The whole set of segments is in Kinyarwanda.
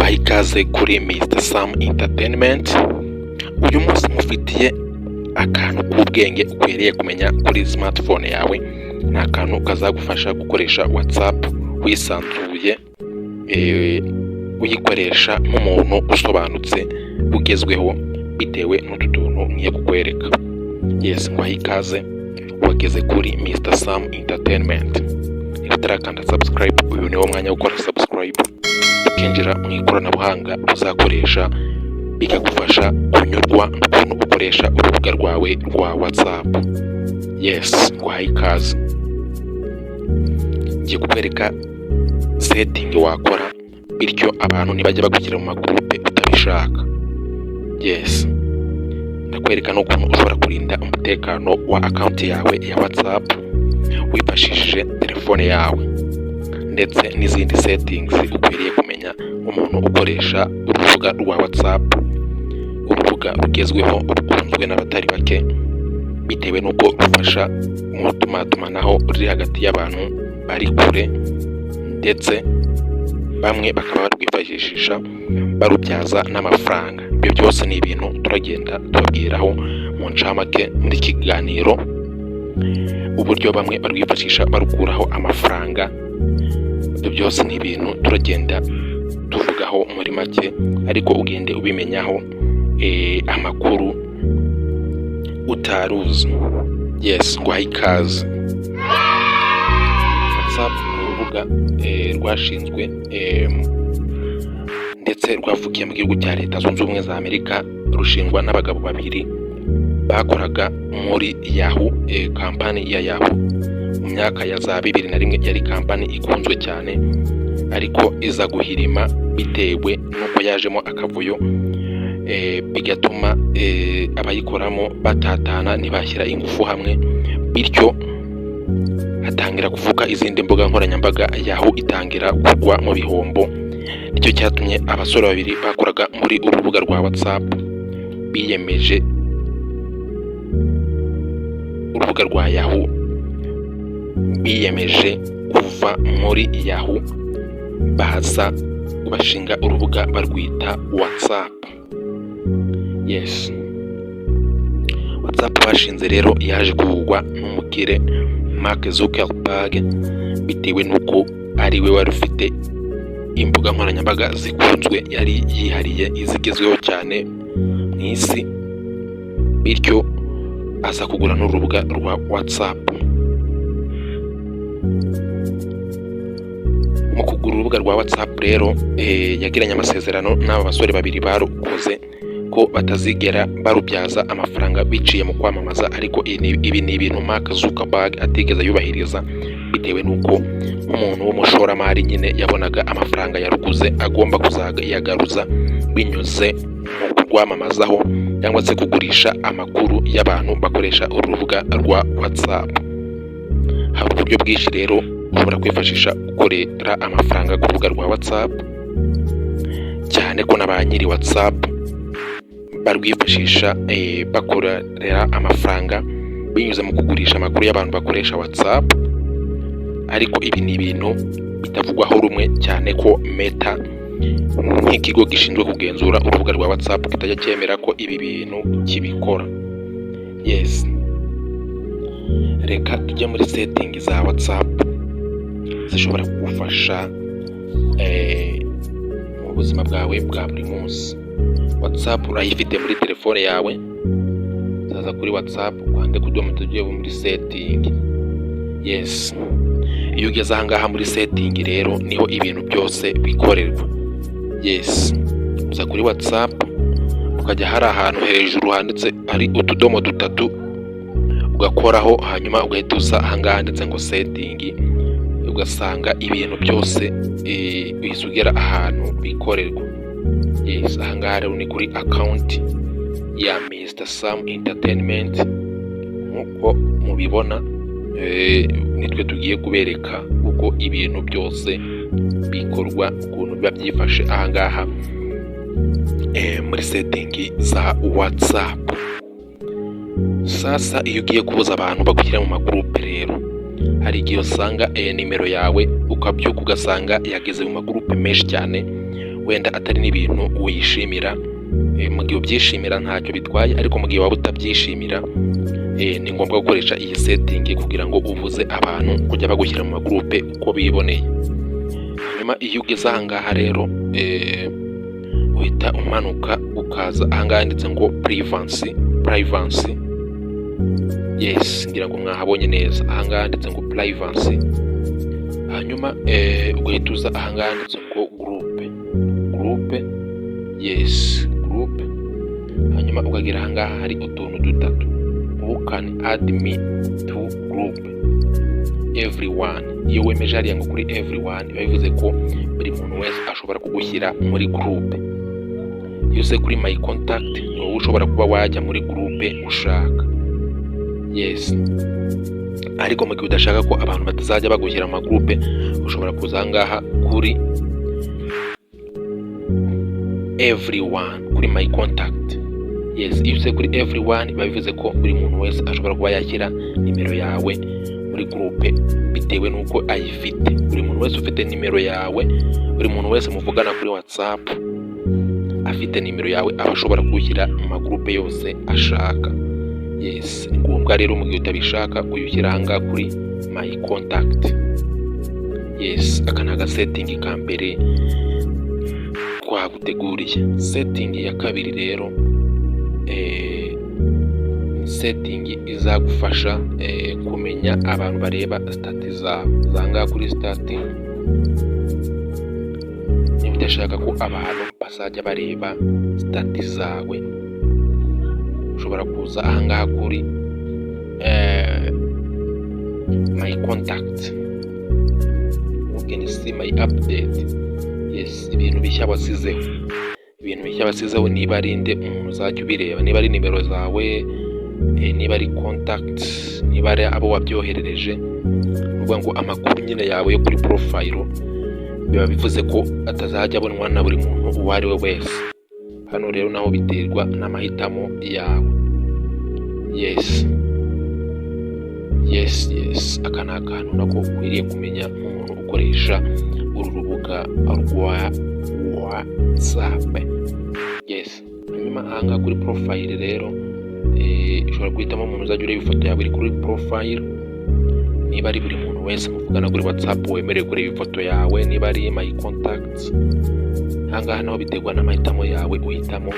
Nguhaye ikaze kuri Mr Sam Entertainment. Uyu munsi nkufitiye akantu k'ubwenge ukwiriye kumenya kuri smartphone yawe. Ni akantu kazagufasha gukoresha WhatsApp wisanzuye, uyikoresha nk'umuntu usobanutse ugezweho, bitewe n'utu tuntu ngiye kukwereka. Yes, nguhaye ikaze, wageze kuri Mr Sam Entertainment. Niba utarakanda subscribe, uyu niwo mwanya wo gukora subscribe, tukinjira mu ikoranabuhanga uzakoresha bikagufasha kunyurwa n'ukuntu ukoresha urubuga rwawe rwa WhatsApp. Yes, nguhaye ikaze. Ngiye kukwereka setting wakora, bityo abantu ntibajya bagushyira mu magurupe utabishaka. Yes, ndakwereka n'ukuntu ushobora kurinda umutekano wa account yawe ya WhatsApp wifashishije telefone yawe, ndetse n'izindi settings ukwiriye kumenya nk'umuntu ukoresha urubuga rwa WhatsApp, urubuga rugezweho rukunzwe n'abatari bake bitewe n'uko rufasha mu itumatumanaho riri hagati y'abantu bari kure, ndetse bamwe bakaba barwifashisha barubyaza n'amafaranga. Ibyo byose ni ibintu turagenda tubabwiraho mu ncamake muri iki kiganiro, uburyo bamwe barwifashisha barukuraho amafaranga. Ibyo byose ni ibintu turagenda tuvugaho muri make, ariko ugende ubimenyaho amakuru utari uzi. Yes, nguhaye ikaze. WhatsApp ni urubuga rwashinzwe ndetse rwavukiye mu gihugu cya Leta Zunze Ubumwe za Amerika, rushingwa n'abagabo babiri bakoraga muri Yahoo, kampani ya Yahoo. Mu myaka ya za 2001 yari kampani ikunzwe cyane, ariko iza guhirima bitewe n'uko yajemo akavuyo, bigatuma abayikoramo batatana, ntibashyira ingufu hamwe, bityo hatangira kuvuka izindi mbuga nkoranyambaga, Yahoo itangira kugwa mu bihombo. Nicyo cyatumye abasore babiri bakoraga muri uru rubuga rwa WhatsApp biyemeje urubuga rwa Yahoo, biyemeje kuva muri Yahoo, baza bashinga urubuga barwita WhatsApp. Yes, WhatsApp bashinze rero yaje kugurwa n'umukire Mark Zuckerberg, bitewe n'uko ari we wari ufite imbuga nkoranyambaga zikunzwe, yari yihariye izigezweho cyane mu isi, bityo aza kugura n'urubuga rwa WhatsApp. Mu kugura urubuga rwa WhatsApp rero, yagiranye amasezerano n'aba basore babiri barukoze ko batazigera barubyaza amafaranga biciye mu kwamamaza, ariko ibi ni ibintu Mark Zuckerberg atigeze yubahiriza, bitewe n'uko nk'umuntu w'umushoramari nyine yabonaga amafaranga yaruguze agomba kuzayagaruza binyuze mu kurwamamazaho cyangwa se kugurisha amakuru y'abantu bakoresha uru rubuga rwa WhatsApp. Hari uburyo bwinshi rero ushobora kwifashisha ukorera amafaranga ku rubuga rwa WhatsApp, cyane ko na ba nyiri WhatsApp barwifashisha bakorera amafaranga binyuze mu kugurisha amakuru y'abantu bakoresha WhatsApp. Ariko ibi ni ibintu bitavugwaho rumwe, cyane ko Meta nk'ikigo gishinzwe kugenzura urubuga rwa WhatsApp kitajya cyemera ko ibi bintu kibikora. Yes, reka tujye muri setting za WhatsApp zishobora kugufasha mu buzima bwawe bwa buri munsi. WhatsApp urayifite muri telefone yawe, uzaza kuri WhatsApp, ukande ku tudomo tugiye muri setting. Yes, iyo ugeze aha ngaha muri setting rero niho ibintu byose bikorerwa. Yes, uza kuri WhatsApp, ukajya hari ahantu hejuru handitse hari utudomo dutatu, ugakoraho, hanyuma ugahita uza aha ngaha handitse ngo setting, ugasanga ibintu byose uhise ugera ahantu bikorerwa. Yes, aha ngaha rero ni kuri account ya Mr Sam Entertainment. Nk'uko mubibona, nitwe tugiye kubereka uko ibintu byose bikorwa, ukuntu biba byifashe aha ngaha muri setting za WhatsApp. Sasa iyo ugiye kubuza abantu bagushyira mu magurupe rero, hari igihe usanga nimero yawe ukabyuka ugasanga yageze mu magurupe menshi cyane. Wenda atari n'ibintu wishimira. Mu gihe ubyishimira ntacyo bitwaye, ariko mu gihe waba utabyishimira, ni ngombwa gukoresha iyi setting kugira ngo ubuze abantu kujya bagushyira mu magurupe uko biboneye. Hanyuma iyo ugeze aha ngaha rero, uhita umanuka ukaza aha ngaha handitse ngo privacy. Privacy, yes, ngira ngo mwahabonye neza. Aha ngaha handitse ngo privacy, hanyuma ugahita uza aha ngaha handitse ngo group. Group, yes, group. Hanyuma ukagera aha ngaha hari utuntu dutatu: who can add me to group? Everyone. Iyo wemeje hariya ngo kuri everyone, biba bivuze ko buri muntu wese ashobora kugushyira muri group. Iyo uze kuri my contact, ni wowe ushobora kuba wajya muri group ushaka, yes. Ariko mu gihe udashaka ko abantu batazajya bagushyira mu magurupe, ushobora kuza aha ngaha kuri everyone, kuri my contact, yes. Iyo uze kuri everyone, biba bivuze ko buri muntu wese ashobora kuba yashyira nimero yawe muri groupe bitewe n'uko ayifite. Buri muntu wese ufite nimero yawe, buri muntu wese muvugana kuri WhatsApp afite nimero yawe, aba ashobora kuwushyira mu magurupe yose ashaka, yes. Ni ngombwa rero, mu gihe utabishaka, kuyushyira aha ngaha kuri my contact, yes. Aka ni agasetting ka mbere twaguteguriye. Setting ya kabiri rero ni setting izagufasha kumenya abantu bareba status zawe. Za ngaha kuri status, niba udashaka ko abantu bazajya bareba status zawe, ushobora kuza aha ngaha kuri my contact, who can see my update? Yes, ibintu bishya wasizeho, ibintu bishya wasizeho, niba ari nde umuntu uzajya ubireba, niba ari nimero zawe, niba ari contact, niba ari abo wabyoherereje. Ni ukuvuga ngo amakuru nyine yawe yo kuri profile, biba bivuze ko atazajya abonwa na buri muntu uwo ari we wese. Hano rero naho biterwa n'amahitamo yawe, yes. Aka ni akantu nako ukwiriye kumenya nk'umuntu ukoresha uru rubuga rwa WhatsApp, yes. Hanyuma aha ngaha kuri profile rero, ushobora guhitamo umuntu uzajya ureba ifoto yawe iri kuri profile, niba ari buri muntu wese muvugana kuri WhatsApp wemerewe kureba ifoto yawe, niba ari my contacts. Aha ngaha naho biterwa n'amahitamo yawe, uhitamo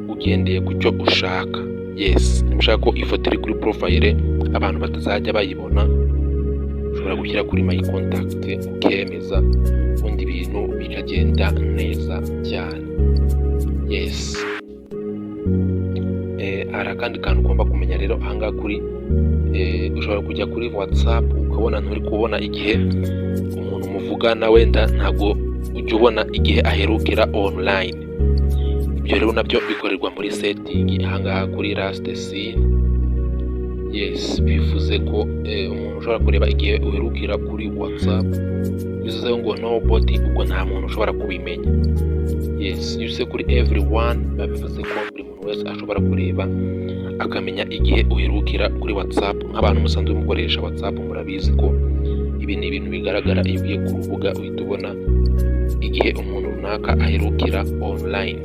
ugendeye ku cyo ushaka, yes. Niba ushaka ko ifoto iri kuri profile abantu batazajya bayibona, ushobora gushyira kuri my contact, ukemeza, ubundi ibintu bikagenda neza cyane, yes. Hari akandi kantu ugomba kumenya rero aha ngaha kuri ushobora kujya kuri WhatsApp ukabona nturi kubona igihe umuntu muvugana, wenda ntabwo ujya ubona igihe aherukira online. Ibyo rero nabyo bikorerwa muri setting aha ngaha kuri last seen, yes. Bivuze ko umuntu ushobora kureba igihe uherukira kuri WhatsApp, bivuze ngo nobody, ubwo nta muntu ushobora kubimenya, yes. Iyo ushyize kuri everyone, biba bivuze ko buri muntu wese ashobora kureba akamenya igihe uherukira kuri WhatsApp. Nk'abantu musanzwe mukoresha WhatsApp, murabizi ko ibi ni ibintu bigaragara. Iyo ugiye ku rubuga, uhita ubona igihe umuntu runaka aherukira online.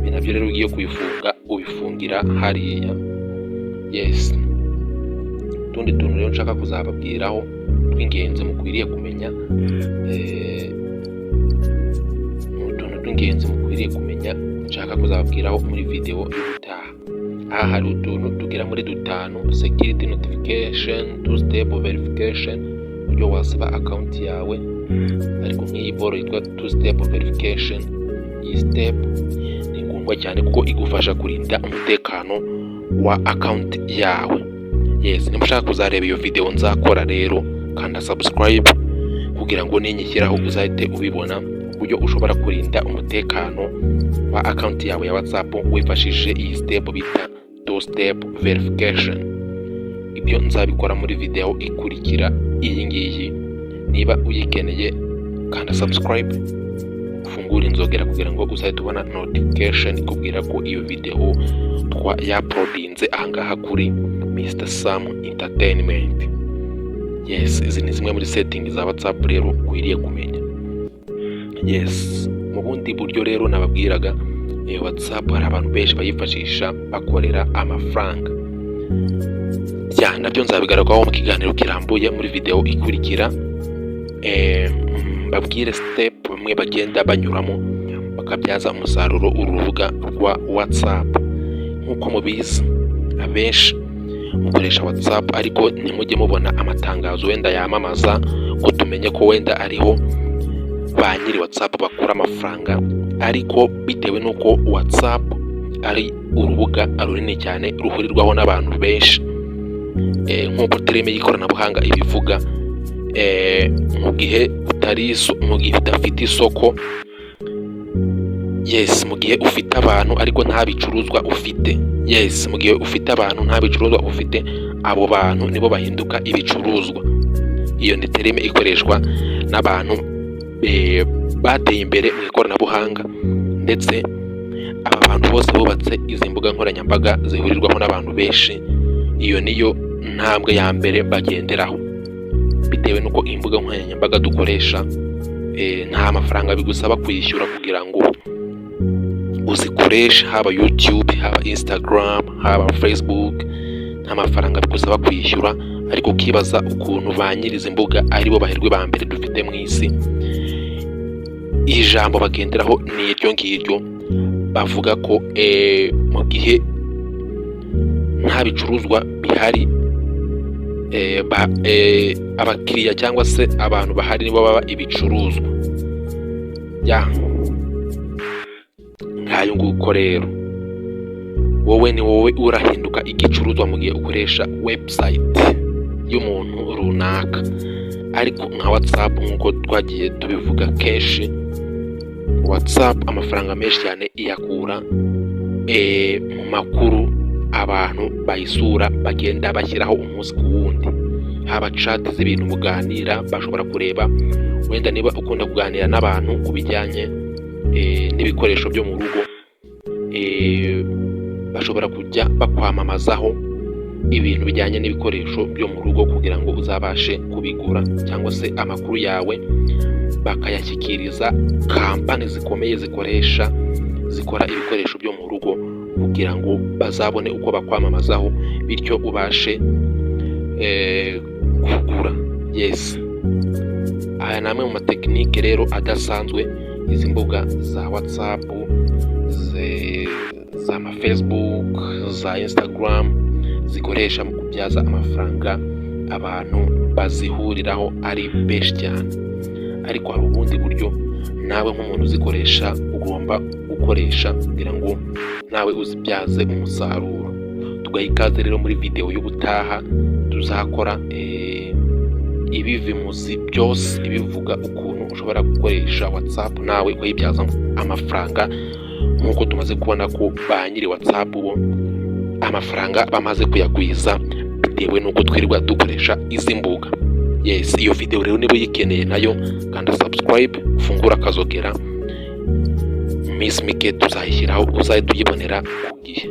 Ibi nabyo rero, ugiye kubifunga, ubifungira hariya, yes. Utundi tuntu rero nshaka kuzababwiraho tw'ingenzi mukwiriye kumenya, ni utuntu tw'ingenzi mukwiriye kumenya nshaka kuzababwiraho muri video y'ubutaha. Aha hari utuntu tugera muri dutanu: security notification, two step verification, uburyo wasiba account yawe. Ariko nk'iyi boro yitwa two step verification, iyi step ni ngombwa cyane kuko igufasha kurinda umutekano wa account yawe, yes. Niba ushaka kuzareba iyo video nzakora rero, kanda subscribe kugira ngo ninyishyiraho uzahite ubibona, uburyo ushobora kurinda umutekano wa account yawe ya WhatsApp wifashishije iyi step bita two step verification. Ibyo nzabikora muri video ikurikira iyi ngiyi. Niba uyikeneye, kanda subscribe, ufungure inzogera kugira ngo uzahite ubona notification ikubwira ko iyo video twa yauploadinze ahangaha kuri Mr Sam Entertainment, yes. Izi ni zimwe muri setting za WhatsApp rero ukwiriye kumenya, yes. Mu bundi buryo rero nababwiraga, WhatsApp hari abantu benshi bayifashisha bakorera amafaranga. Ya, nabyo nzabigarukaho mu kiganiro kirambuye muri video ikurikira, mbabwire step bamwe bagenda banyuramo bakabyaza umusaruro uru rubuga rwa WhatsApp. Nk'uko mubizi, abenshi mukoresha WhatsApp ariko ntimujye mubona amatangazo wenda yamamaza ngo tumenye ko wenda ariho ba nyiri WhatsApp bakura amafaranga, ariko bitewe n'uko WhatsApp ari urubuga runini cyane ruhurirwaho n'abantu benshi, nk'uko terme y'ikoranabuhanga ibivuga, mu gihe utari mu gihe udafite isoko, yes, mu gihe ufite abantu ariko nta bicuruzwa ufite, yes, mu gihe ufite abantu nta bicuruzwa ufite, abo bantu nibo bahinduka ibicuruzwa. Iyo ni terme ikoreshwa n'abantu bateye imbere mu ikoranabuhanga, ndetse aba bantu bose bubatse izi mbuga nkoranyambaga zihurirwaho n'abantu benshi, iyo niyo ntambwe ya mbere bagenderaho, bitewe n'uko imbuga nkoranyambaga dukoresha nta mafaranga bigusaba kwishyura kugira ngo uzikoreshe, haba YouTube, haba Instagram, haba Facebook, nta mafaranga bigusaba kwishyura, ariko ukibaza ukuntu ba nyiri izi mbuga aribo baherwe ba mbere dufite mu isi. Ijambo bagenderaho ni iryo ngiryo, bavuga ko mu gihe nta bicuruzwa bihari, abakiriya cyangwa se abantu bahari nibo baba ibicuruzwa. Ya, ngayo nguko rero, wowe ni wowe urahinduka igicuruzwa mu gihe ukoresha website y'umuntu runaka. Ariko nka WhatsApp, nk'uko twagiye tubivuga kenshi, WhatsApp amafaranga menshi cyane iyakura mu makuru abantu bayisura bagenda bashyiraho umunsi ku wundi, haba chat z'ibintu muganira bashobora kureba, wenda niba ukunda kuganira n'abantu ku bijyanye n'ibikoresho byo mu rugo, bashobora kujya bakwamamazaho ibintu bijyanye n'ibikoresho byo mu rugo kugira ngo uzabashe kubigura, cyangwa se amakuru yawe bakayashyikiriza kampani zikomeye zikoresha zikora ibikoresho byo mu rugo kugira ngo bazabone uko bakwamamazaho, bityo ubashe kugura. Yes, aya ni amwe mu matekinike rero adasanzwe izi mbuga za WhatsApp, za Facebook, za Instagram zikoresha mu kubyaza amafaranga abantu bazihuriraho ari benshi cyane. Ariko hari ubundi buryo nawe nk'umuntu uzikoresha ugomba gukoresha kugira ngo nawe uzibyaze umusaruro. Tugaha ikaze rero muri videwo y'ubutaha tuzakora ibivimuzi byose ibivuga ukuntu ushobora gukoresha WhatsApp nawe ukayibyaza amafaranga, nk'uko tumaze kubona ko ba nyiri WhatsApp bo amafaranga bamaze kuyagwiza bitewe n'uko twirirwa dukoresha izi mbuga. Yes, iyo videwo rero niba uyikeneye nayo, kanda subscribe, ufungure akazogera, mu minsi mike tuzayishyiraho uzahita uyibonera ku gihe.